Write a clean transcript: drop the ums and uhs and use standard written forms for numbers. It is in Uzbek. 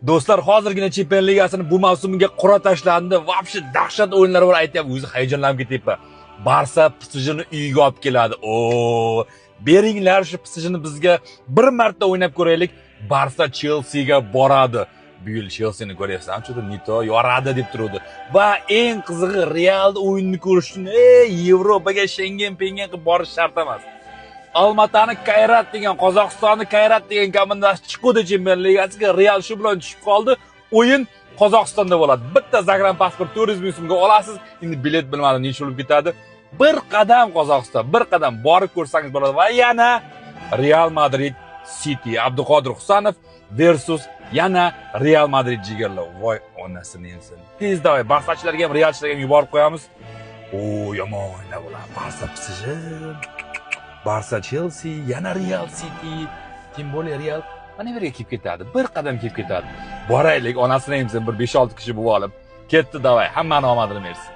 Do'stlar, hozirgina Chempion Ligasini bu mavsumga qur'a tashlandi. Вообще dahshat o'yinlar bor, aytyapman, o'zi hayajonlanib ketyapman. Barsa PSJni uyiga olib keladi. O, beringlar shu PSJni bizga, bir marta o'ynab ko'raylik. Barsa Chelsiga boradi. Bu yil Chelsi'ni ko'ryapsan, что-то не то, yoradi deb turuvdi. Va eng qizig'i, Realni o'yinini ko'rish uchun Yevropaga Shengen pengen qilib borish shart emas. Olmatani Kayrat degan, Qozog'istonni Kayrat degan komandasi chiquvdi Chempion Ligasiga, Real shu bilan tushib qoldi. O'yin Qozog'istonda bo'ladi. Bitta загран pasport 400 ming so'mga olasiz. Endi bilet bilmadim necha bo'lib ketadi. Bir qadam Qozog'iston, bir qadam borib ko'rsangiz bo'ladi. Va yana Real Madrid City, Abduqodir Husanov versus yana Real Madrid jigarlar. Voy onasini emsin. Tez давай Barsachilarga ham, Realchilarga ham yuborib qo'yamiz. O, yomon o'yinlar bo'ladi. Barsa PSG, Barsa Chelsea, yana Real City, тем более Real mana bu yerga kelib ketadi. Bir qadam kelib ketadi. Boraylik, onasini emsin, bir 5-6 kishi bo'lib olib. Ketdi, давай, hammani omadini bersin.